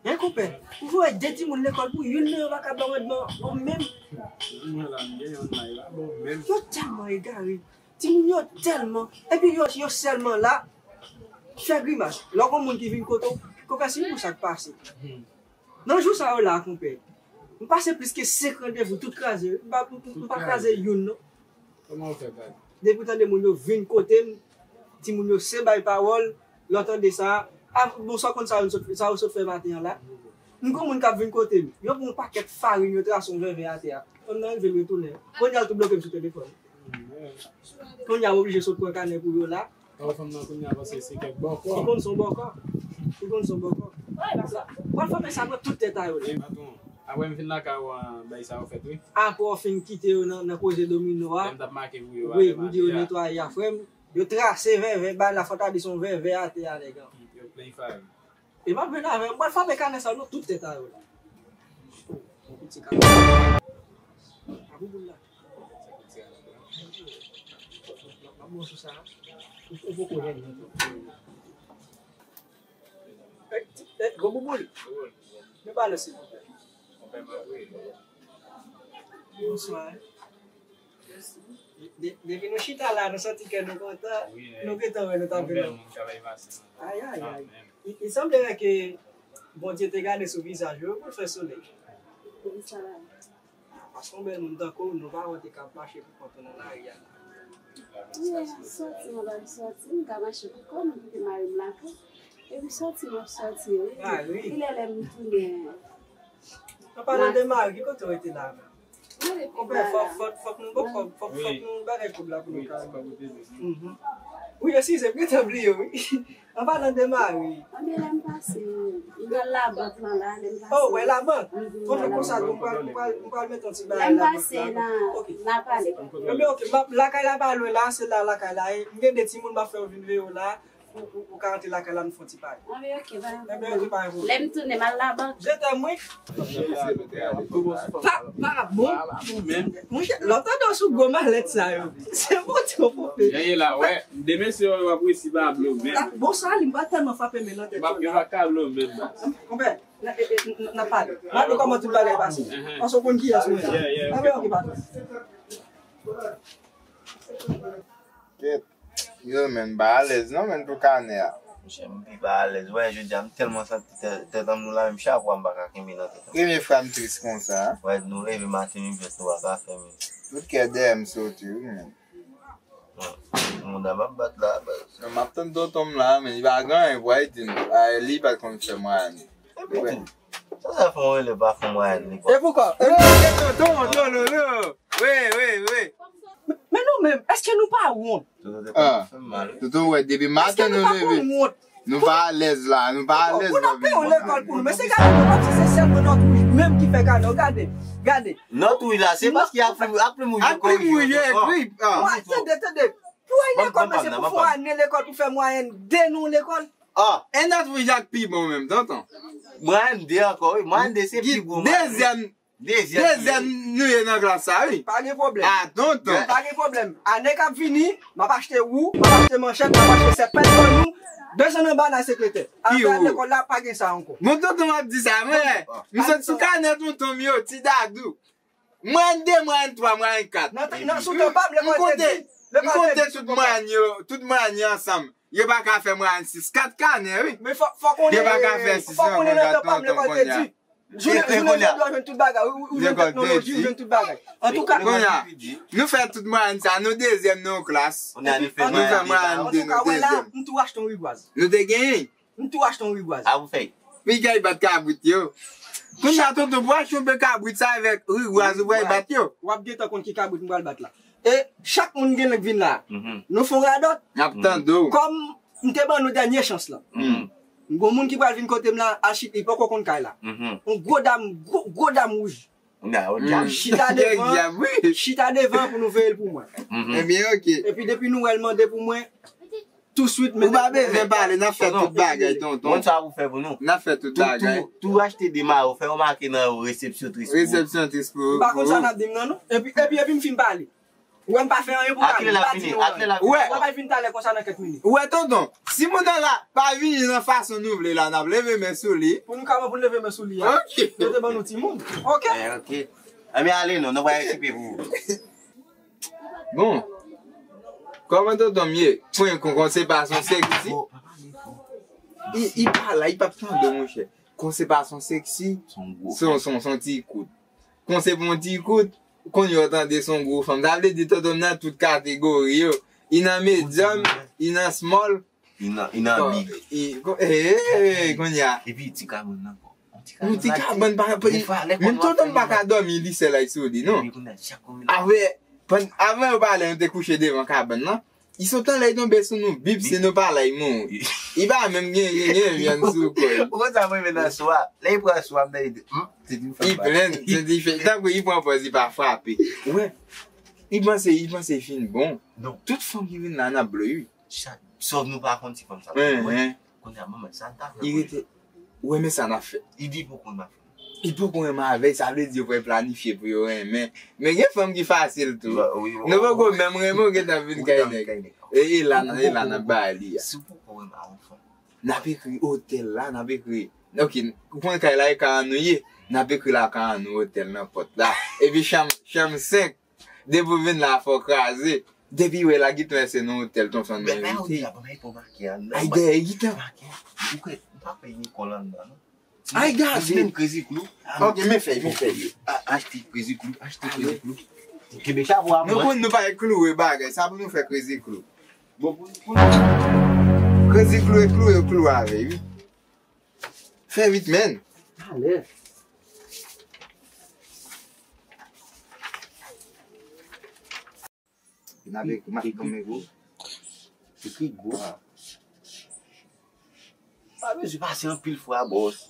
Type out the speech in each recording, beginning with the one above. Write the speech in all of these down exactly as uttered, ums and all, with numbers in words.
Hein, konpè? Ou voye de timoun lekòl pou youn nan yo pa ka ba w randman ou menm. Mwen la, m gen yon may la, bon, menm. Yo tèlman egare. Timoun yo tèlman. Epi yo, yo sèlman la fè grimas. Lè w gon moun ki vin kote w, konpè, si pou sa k pase. Nan jou sa yo la, konpè, m pase plis ke senk randevou, tout kraze. M pa, m, m pa kraze youn, non. Kòman w fè, Gad? Depi w tande moun yo vin kote m, timoun yo se bay pawòl, lè w tande sa, a, bon, sa w konn sa yo sot, sa yo sot fè maten an la? M gon moun k ap vin kote m, yo pran yon pakèt farin, yo trase yon vèvè atè a. Fanm nan rive, l retounen. Kounye a, l tou bloke m sou telefòn. Kounye a, m oblije sot pran kanè pou yo la. Ou fanm nan kounye a, paske se kèk bòkò. Ou konn se yon bòkò. Ou konn se yon bòkò. Pral fòme sa pran tout tèt a yo la. E, patwon, apre m fin lakay ou an, bay sa yo fèt, wi. Apre w fin kite yo nan, nan koze domino a. Lè m t ap make pou yo. Wi, a, pou di yo netwaye a, frè m. Yo trase vèvè, bay la, fò ta di se yon vèvè atè a, nèg an. Yo play five. E m ap jwenn avè w, m pral frape kanè sa yo nan tout tèt a yo la. Yon piti kanè. A bouboul la. M ap bon sou sa. Ou, ou poko jwenn mwen tou. Ey, ti, ey, gwo bouboul. Men balans, silvouplè. Bonswa. De-, depi nou chita la, nou santi kè nou kontan. Nou gentan wè nou t ap vin. Ay, ay, ay. I, i sanble ke Bondye te gade sou vizaj ou pou l fè solèy. Poukisa la? Paske yon bèl moun tankou w, nou pa wè te ka ap mache pou kont ou nan lari a la. Wi, sòti, mwen pa sòti, m ka mache pou kò m, m kite mari m lakay. Epi sòti, m ap sòti, wi. Mari? Kilè lè m tounen? An palan de mari, ki kote w rete la menm? Konpè, fòk, fòk, fòk nou, fòk, fòk, fòk nou bagay kòb la pou nou ka. Mhm. Wi, eskize m, gentan bliye, wi. An palan de mari. Anben lè m pase, m pral labank lan la, lè m pase. Oh, wè labank? Mhm. Konsa, konsa, m pral, m pral, m pral mete yon ti bagay labank la. Lè m pase, n a, n a pale. Anben, ok, m ap, lakay la pa lwen la, se la lakay la ye. M gen de timoun, m ap fè yo vin veye w la. Ou, ou, ou ka rantre lakay la, nou fè yon ti pale. Anben, ok, pa gen pwoblèm. Lè m tounen, m al labank. Je t'aime, wi. Pa, pa bon. Monchè, lè w tande w sou gwo malèt sa yo. Se bon, ti konpè. Demen se w ap resi pa blo menm. Bon, sa li, m pa tèlman frape men nan tèt yo la. Yo pa ka blo menm. Konpè, n a, n a, n a pale. M ap di kòman tout bagay pase. Paske w konn kiyès mwen ye. Anben, ok, patwon. Kèt. Yo, men, m pa alèz non, men, pou kanè a. Monchè, m pi pa alèz. Wè, jodi a, m tèlman santi tè-, tèt an m nou la, menm chapo a m pa ka kenbe nan tèt an. Premye fwa m tris konsa, a. Wè, nou leve maten, menm jwèt nou pa ka fè, men. Tout kè dèyè m soti, wi, men. Bon, moun nan m ap bat la, baz. Non, m ap tann tonton m la, men, li pa gen anyen pou al di m. A, li pa t konn fè mwayen. Epi tou, sa sa fè yon elèv pa fè mwayen lekòl? E poukò? E poukò? Tonton, tonton, tonton. Wi, wi, wi. Men, men nou menm, èske nou pa wont? Toto te konn fè m mal, wi. Toto, wè, depi maten nou leve, nou pa alèz la, nou pa alèz. Pou n ap peye yon lekòl pou nou, men se gade nou, kòmsi se sèlman nòt wouj menm ki fè kanè, gade, gade. Nòt wouj la, se paske ak plim, ak plim wouj yo korije yo. Ak plim wouj yo ekri. Tande, tande. Pou al lekòl, men se pou fè yon ane lekòl, pou fè mwayèn de nan yon lekòl. Ah, e nòt wouj la k pi bon menm, tonton. Mwayèn de ankò, wi. Mwayèn de se pi gwo mwayèn, wi. Dezyèm, dezyèm nou ye nan klas sa, wi. Pa gen pwoblèm. Ah, tonton. Pa gen pwoblèm. Ane k ap vini, m ap achte wou, m ap achte manchèt, m ap achte sèpèt ban nou. Desann anba nan sekretè. Al lekòl la, pa gen sa ankò. Bon, tonton ap di sa, men m sot sou kanè tonton m yo, ti dadou. Mwayèn de, mwayèn twa, mwayèn kat. Nan, nan, sou tan pa m, lekòl te di, lekòl te di tout mwayèn yo, tout mwayèn yo ansanm. Yo pa ka fè mwayèn sis, kat kanè, wi. Men fò, fò konnen, yo pa ka fè sis, fò konnen nan tan pa m, lekòl te di. Jounen, jounen jodi a, w jwenn tout bagay. Ou, ou jwenn teknoloji, ou jwenn tout bagay. Antouka, kounye a, nou fè tout mwayèn sa, nou dezyèm nan yon klas. Nou fè mwayèn de, nou dezyèm. M tou achte yon rigwaz. Nou te genyen. M tou achte yon rigwaz. A, ou fè. Piga y bat kabrit yo. Kounye a, tonton, pou achte yon pe kabrit sa avèk rigwaz ou pral bat yo. W ap gentan konn ki kabrit m pral bat la. E chak moun gen lè k vin la. Nou fè yon radòt. N ap tande w. Kòm m te ban nou dènye chans lan. M gon moun ki pral vin kote m la, Achit, li poko konn kay la. Yon gwo dam, gwo, gwo dam wouj. Chita devan, chita devan pou nou veye l pou mwen. Ebyen, ok. Epi depi nou wè l mande pou mwen, touswit, ou pa bezwen pale, n ap fè tout bagay, tonton. Konn sa pou fè pou nou. N ap fè tout bagay. Tou, tou, tou achte de mayo, fè yon make nan yo, resepsyon tris pou ou. Resepsyon tris pou ou. M pa konn sa n ap di m nan, non. Epi, epi, epi m fin pale. Ou wè m pa fè anyen pou Kayla, m pa di nou anyen. Ou wè. Ou pa vin talè konsa nan kèk minit. Ou wè, tonton, si mouda la pa vini nan fason nou vle la, n ap leve men sou li. Pou nou ka wè pou n leve men sou li a. Ok. Yo te ban nou timoun. Ok. Eh, ok. Anben ale non, nou pral okipe pou ou. Bon. Kòman tonton m ye? Pwen kon, kon se pa son seksi. I, i pa la, i p ap tande, monchè. Kon se pa son seksi. Son gwo. Son, son, son ti kout. Kon se pa yon ti kout. Kounye a w tande son gwo fanm. Sa vle di tonton m nan tout kategori yo. I nan medium, i nan small. I nan, i nan big. I, ko-, eh, eh, eh, kounye a. Epi ti kabann nan ankò. Yon ti kabann pa, pa, menm tonton m pa ka dòmi li sèl ak sou li, non. Epi kounye a, chak kounye a. Avè, pann-, avan yo pale, nou te kouche devan kabann nan. I sot anlè, i tonbe sou nou, bip, se nou pa la, i mouri. I pa menm gen, gen, gen vyann sou kò l. Ou konn sa mwen renmen nan swa? Lè i pran swa, m nan ede. Hmm? Se di fè. I plenn, se di fè. Tankou i pran pòz, i pa frape. Ou wè? I panse, i panse i fin bon. Non. Tout fanm ki vin la, n ap blow, wi. Chak, sòf nou pa konn ti fanm sa. Hein, hein. Kounye a, manman, sa n ta fè pou li? I rete, ou wè, men sa n ap fè. I di poko n ap fè. I poko renmen avè l, sa vle di yo pral planifye pou yo renmen. Men gen fanm ki fasil tou. Wi, wi, wi. Nou poko menm renmen, ou gentan vin kay nèg. E, e la, e la n ap bay li a. Si w poko renmen avè yon fanm. N ap ekri otèl la, n ap ekri. Ok, ou konn kay la, e ka an nou ye. N ap ekri la ka an nou otèl nan pòt la. Epi chanm, chanm senk. Depi w vin la, fò w kraze. Depi w wè la, git wè se nan otèl tonton nan envite. Ay, dèyè gitan. Ay, gad. Ou menm Crazy Clou. Ok, men fèy, men fèy. A-, achte Crazy Clou, achte Crazy Clou. Kenbe chapo a mwen. Nou konn nou pa kloure bagay, sa pou nou fè Crazy Clou. Bon, pou, pou Crazy Clou e kloure, kloure avè, wi. Fè vit, men. Alè. N ap ekri, m ap ekri gwo. Ekri gwo. Pa bezwen pase anpil fwa, bòs.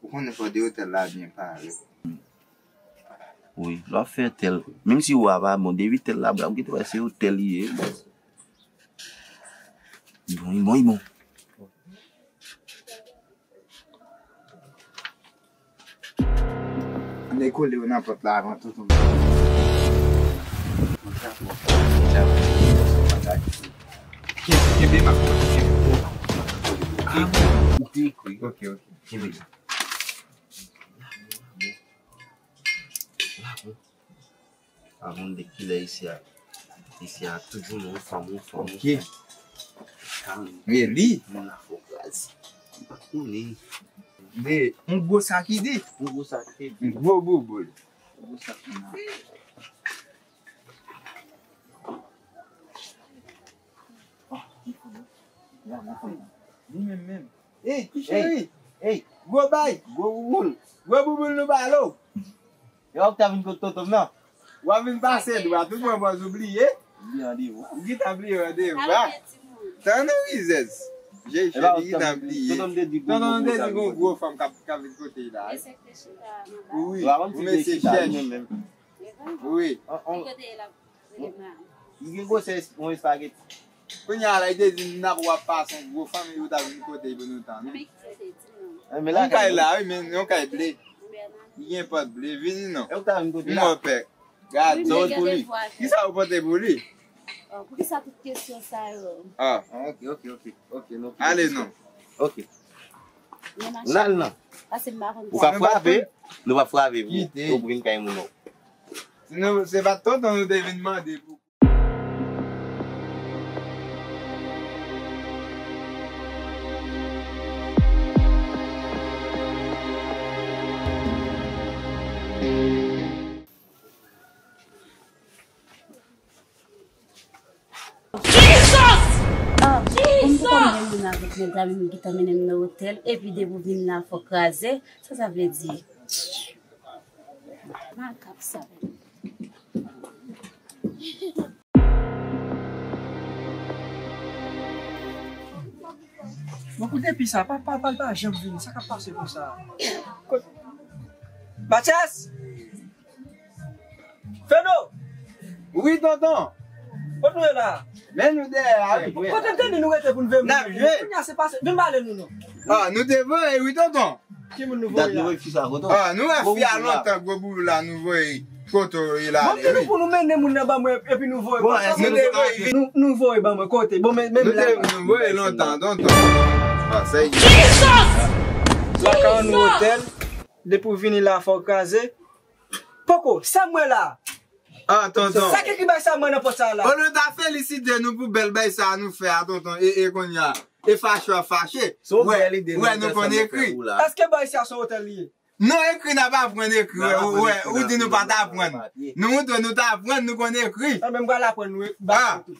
Ou konnen fò de otèl la byen pare. Wi, lè w ap fè otèl, menm si ou a pa bon, depi otèl la bla, ou gentan wè se otèl li ye, bòs. Li bon, li bon, li bon. Ann kole yo nan pòt la avan tonton. Kenbe, kenbe, m ap konte. Ou te ekri. Ok, ok. Kenbe. Labou, labou. Avan de kilè isi a. Isi a toujou yon fanm, yon fanm, yon fanm. Ok. Men li. Moun la fò gaz. M pa konnen. Men, yon gwo sak ki di. Yon gwo sak ki di. Yon gwo bouboul. Yon gwo sak ki di. Li menm menm. Ey, ti cheri. Ey. Gwo bay. Gwo bouboul. Gwo bouboul nou ba lo. Yo, ou ta vin kot tonton m nan. W ap vin pase dwa, tout mwen pòz ou bliye. Bliye randevou. Ou gentan bliye randevou, a? Tann ou rizèz. Jèn li gentan bliye. Tonton m te di gon gwo fanm k ap, k ap vin kote l la. Wi, ou mesye chèch. Wi. Li gen gwosè yon espageti. Kounye a la, li te di n ap w ap pase yon gwo fanm, epi w ta vin kote l pou nou tann. Yon kay la, wi, men yon kay ble. Li gen pòt ble, vini non. E w ta vin kote la. Mwen pè. Gad, zòt pou li. Kisa ou pote pou li? Oh, poukisa tout kesyon sa yo? Ah. Ok, ok, ok. Ok, nou ale non. Ok. N al nan. Ou ka frape, nou pa frape pou ou vin kay moun non. Si nou, se pa tonton nou te vin mande pou. Jesus! Ah, Jesus! Kòm poko m gen moun avèk mèt dam, li gentan mennen m nan otèl, epi depi w vin la, fò w kraze. Sa sa vle di? Makak sa menm. Bon, koute pi sa, pa, pa, pa, pa janm vini. Sa k ap pase konsa? Matyas! Feno! Wi, tonton. Kot nou ye la? Men nou dèyè a, wi. Kote m te di nou rete pou n veye moun? N ap jwe. Kounye a se pase. Vin pale nou non. Ah, nou te voye, wi, tonton. Ki moun nou voye a? Ah, nou wè fi a lontan, gwo bouboul la nou voye. Kote w ye la, wi. Pou nou mennen moun nan ban mwen, epi nou voye ban mwen. Nou voye ban mwen kote? Bon, men, men. Nou voye lontan, tonton. Lakay nou otèl, depi w vini la, fò w kraze. Poko, sa mwen la. Ah, tonton. Sa ki ki bay sa mwen nan pòt sa la? Olye w ta felisite nou pou bèl bay sa nou fè a, tonton. E, e kounye a, e fache w ap fache. Se yon bèl ide. Wè, nou konn ekri. Èske bay sa se yon otèl li ye? Non, ekri n ap aprann ekri. Wè, ou di nou pa t aprann. Nou montre nou t aprann, nou konn ekri. Sa menm pral aprann nou. Baba.